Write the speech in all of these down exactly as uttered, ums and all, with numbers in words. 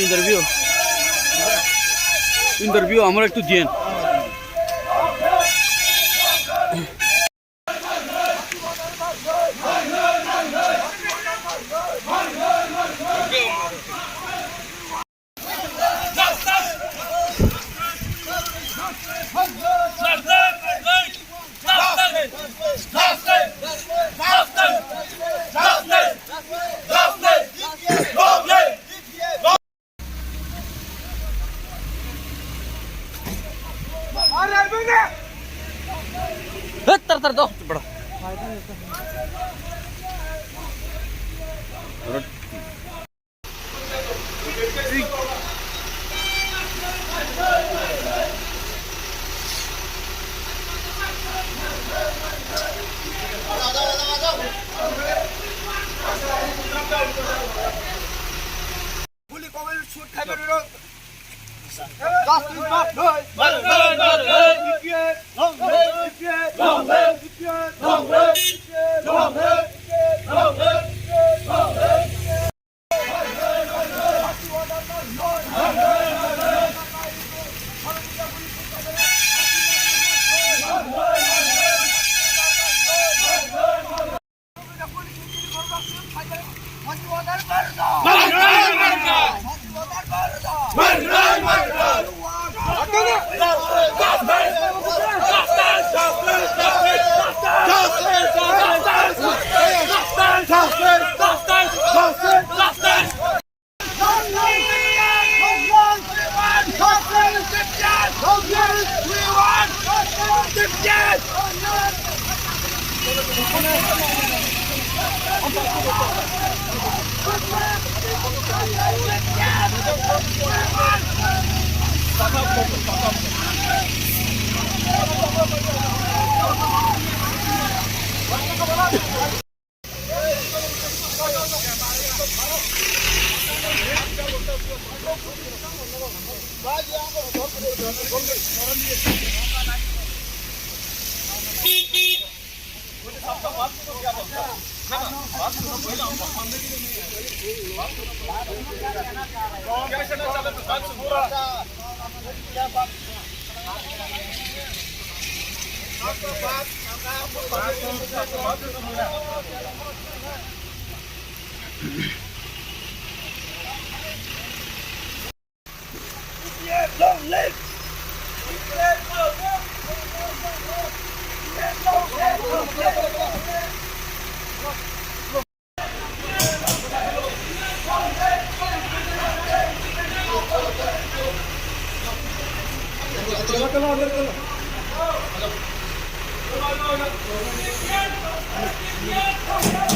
Interview, interview আমরা একটু দিয়েন। Tar tar do.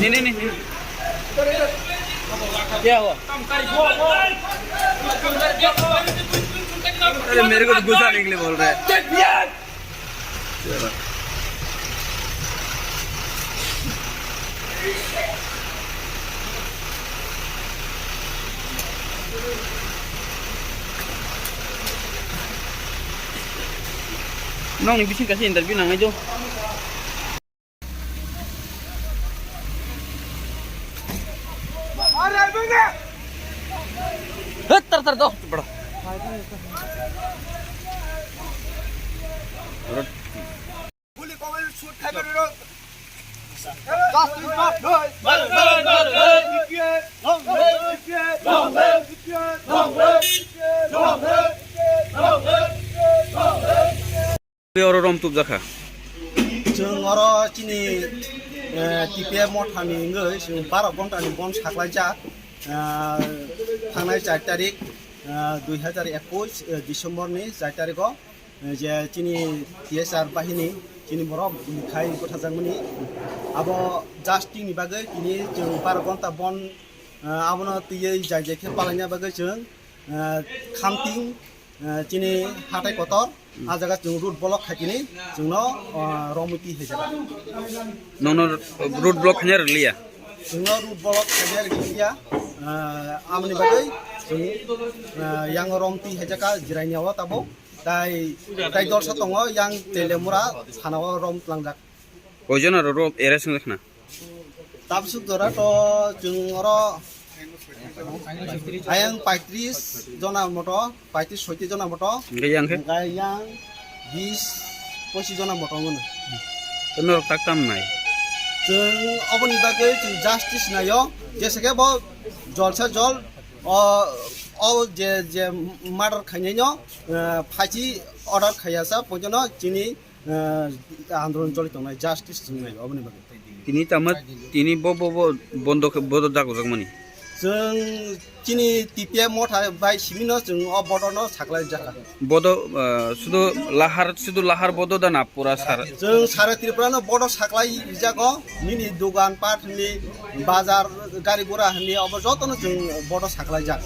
नहीं, नहीं, नहीं, नहीं। क्या हुआ? अरे, मेरे को तो गुस्सा निकले बोल रहे हैं। Nokni bising kaisa interview nangnai do. Tar tar do. Oro rom tubjakha. Chwng oro chini, eh, T P F mothani wngwi chwng baro ghontani bon saklaijak, eh, thangnai char tarik, eh, dui hazar ekush, eh, December ni char tarik o, eh, je chini T S R bahini chini borok buini khai bwtharjakmani abo just tini bagwi tini chwng baro ghonta bon, eh, abono twiwi jai jai khe palaina bagwi chwng, eh, khamting, eh, chini hatai kotor, ah jaga chwng road block khaikini chwngno, ah, romwi twi hai jaga. Nono road block khaina rwliya? Chwngno road block khaina rwliya, ah, amoni bagwi chwng, ah, yang rom twi hai jaga jiraini o tabuk. Tai, tai dorsa tongo yang Telemura thanao rom tlangjak. Koijon aro rom arrest wngjakna? Tabsuk jora to chwng oro Ayang paitris jona moto, paitris soiti jona moto. Hingke yang khe? Hingke yang bis pochis jona moto ngono. Norok tak tam nai. Chwng oboni bagwi chwng justice naio, jesa khe bo jolsa jol o, o je, je murder khainai no, eh, phachi order khaiya sa pojono chini, eh, andolon choli tongnai, justice chwng nai oboni bagwi. Tini tamo, tini bo, bo, bo bondo khe, bodo dagojak mani. Chwng chini T P F motha bai simino chwng o bodono saklai jakha. Bodo, ah, sudu lahar, sudu lahar bodo dana pura sar. Chwng sara Tripura no bodo saklai jago, nini dugan pat ni, bazar, gari gura ni obo jotono chwng bodo saklai jak.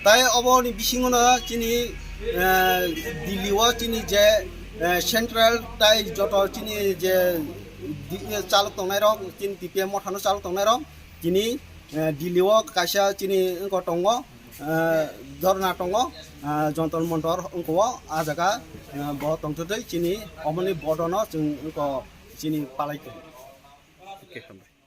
Tai oboni bisingono chini, eh, Delhi o chini je, eh, central tai joto chini je di-, eh, chalok tongnai rok, chini T P F mothano chalok tongnai rok, chini, eh, Delhi o kaisa chini wngko tongo, eh, dhorna tongo, eh, Jantar Mantar wngko o, ah jaga, eh, bo tongthokdai chini oboni bodono chwng wngko chini palai tongo. Okay, hambai.